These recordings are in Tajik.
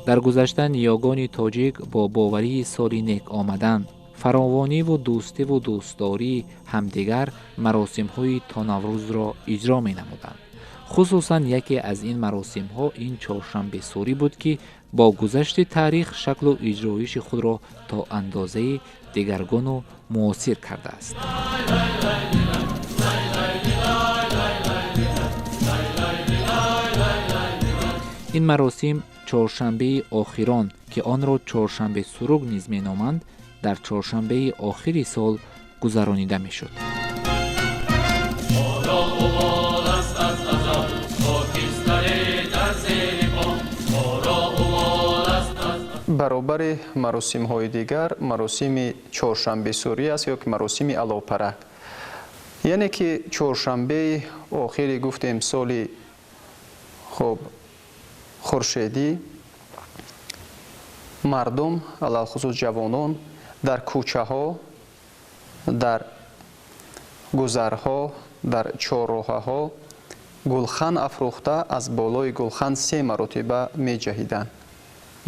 Дар гузашта ниёгони тоҷик бо боварии соли нек омадан, фаровониву дӯстиву дӯстдории ҳамдигар маросимҳои тонаврӯзро иҷро менамуданд. Хусусан яке аз ин маросимҳо ин чоршанбесӯрӣ буд, ки бо гузашти таърих шаклу иҷроиши худро то андозаи дигаргуну муосир кардааст. Ин маросим чоршанбеи охирон, ки онро чоршанбесурук низ меноманд, дар чоршанбеи охири сол гузаронида мешуд. Баробари маросимҳои дигар маросими чоршанбесӯрӣ аст ё ки маросими аловпарак, яъне ки чоршанбеи охири гуфтем соли хуб хуршедӣ мардум, алалхусус ҷавонон, дар кӯчаҳо, дар гузарҳо, дар чорроҳаҳо гулхан афрӯхта аз болои гулхан се маротиба меҷаҳиданд,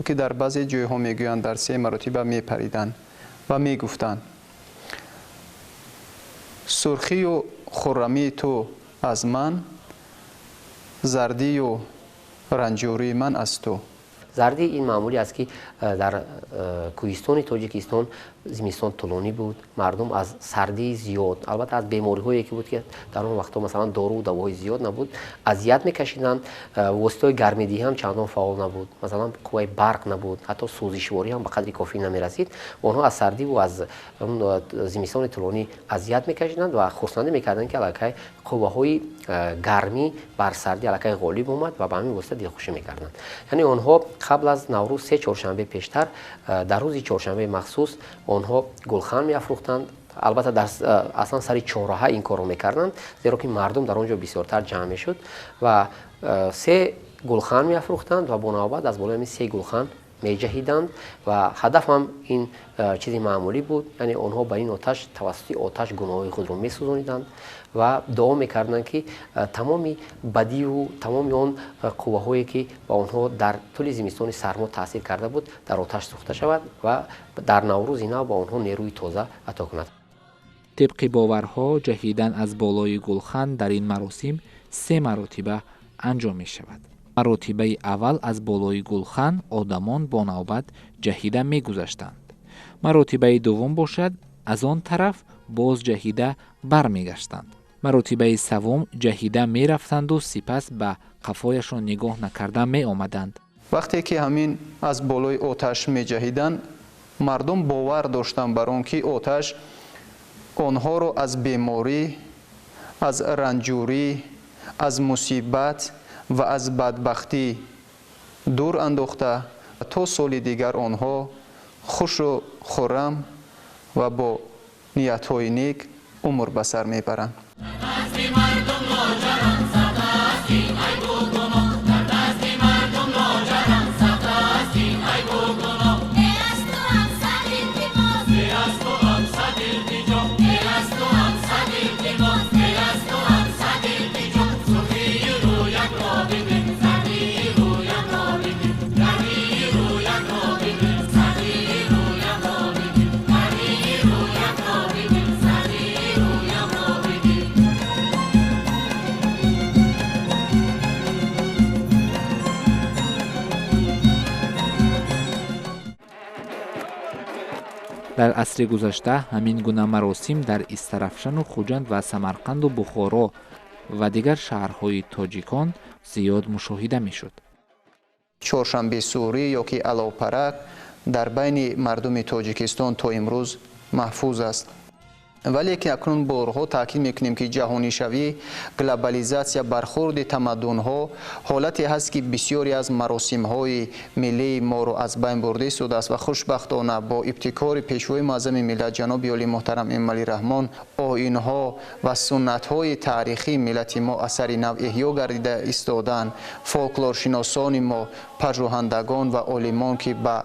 ки дар баъзе ҷойҳо мегӯянд дар се маротиба мепариданд ва мегуфтанд: сурхию хуррамии ту аз ман, зардию ранҷурии ман аз ту. Зардӣ ин маъмулӣ аст, ки дар кӯҳистони Тоҷикистон зимистон тӯлонӣ буд, мардум аз сардии зиёд, албатта аз бемориҳое ки буд, ки дар он вақтҳо масалан доруву давоҳои зиёд набуд, азият мекашиданд. Воситаҳои гармидиҳӣ ҳам чандон фаъол набуд, масалан қувваи барқ набуд, ҳатто сӯзишворӣ ҳам ба қадри кофӣ намерасид. Онҳо аз сардиву аз зимистони тӯлонӣ азият мекашиданд ва хурсандӣ мекарданд, ки аллакай қувваҳои гармӣ бар сардӣ аллакай ғолиб омад ва ба ҳамин восита дилхушӣ мекарданд. Яъне онҳо қабл аз Наврӯз се чоршанбе пештар дар рӯзи чоршанбеи махсус онҳо гулхан меафрӯхтанд. Албатта аслан сари чорраҳа ин корро мекарданд, зеро ки мардум дар он ҷо бисёртар ҷамъ мешуд ва се гулхан меафрӯхтанд ва бо навбат аз болои ҳамин се гулхан меҷаҳиданд ва ҳадаф ҳам ин чизи маъмулӣ буд, яъне онҳо ба ин оташ тавассути оташ гуноҳҳои худро месӯзониданд ва дуо мекарданд, ки тамоми бадиву тамоми он қувваҳое ки ба онҳо дар тӯли зимистони сармо таъсир карда буд, дар оташ сӯхта шавад ва дар Наврӯзи нав ба онҳо нерӯи тоза ато кунад. Тибқи боварҳо, ҷаҳидан аз болои гулхан дар ин маросим се маротиба анҷом мешавад. Маротибаи аввал аз болои гулхан одамон бо навбат ҷаҳида мегузаштанд. Маротибаи дуввум бошад, аз он тараф боз ҷаҳида бармегаштанд. Маротибаи саввум ҷаҳида мерафтанду сипас ба қафояшон нигоҳ накарда меомаданд. Вақте ки ҳамин аз болои оташ меҷаҳиданд, мардум бовар доштанд бар он ки оташ онҳоро аз беморӣ, аз ранҷурӣ, аз мусибат ва аз бадбахтӣ дур андохта то соли дигар онҳо хушу хуррам ва бо ниятҳои нек умр ба сар мебаранд. Дар асри гузашта ҳамин гуна маросим дар Истарафшану Хуҷанд ва Самарқанду Бухоро ва дигар шаҳрҳои тоҷикон зиёд мушоҳида мешуд. Чоршанбесӯрӣ ё ки аловпарак дар байни мардуми Тоҷикистон то имрӯз маҳфуз аст. Вале ки акнун борҳо таъкид мекунем, ки ҷаҳонишавӣ, глобализатсия, бархурди тамаддунҳо ҳолате ҳаст, ки бисёре аз маросимҳои миллии моро аз байн бурда истодааст ва хушбахтона бо ибтикори пешвои муаззами миллат ҷаноби олии муҳтарам Эмомалӣ Раҳмон оинҳо ва суннатҳои таърихии миллати мо асари нав эҳё гардида истодаанд. Фолклоршиносони мо, пажӯҳандагон ва олимон, ки ба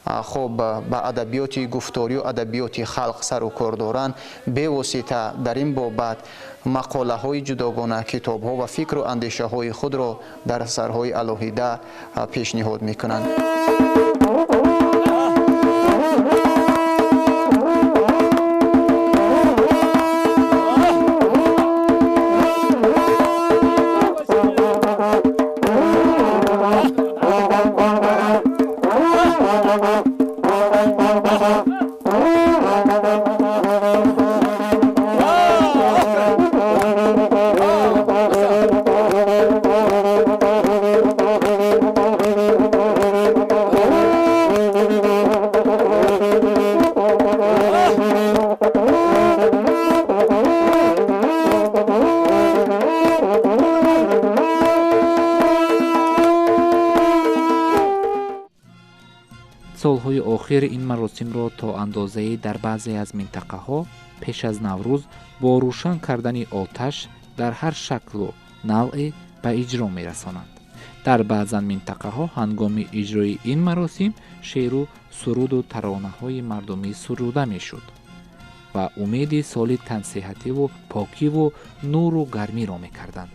Хуб, ба адабиёти гуфторию адабиёти халқ сару кор доранд, бевосита дар ин бобат мақолаҳои ҷудогона, китобҳо ва фикру андешаҳои худро дар асарҳои алоҳида пешниҳод мекунанд. Солҳои охир ин маросимро то андозае дар баъзе аз минтақаҳо пеш аз Наврӯз бо рӯшан кардани оташ дар ҳар шаклу навъе ба иҷро мерасонанд. Дар баъзан минтақаҳо ҳангоми иҷрои ин маросим шеъру суруду таронаҳои мардумӣ суруда мешуд ва умеди соли тансиҳативу покиву нуру гармиро мекарданд.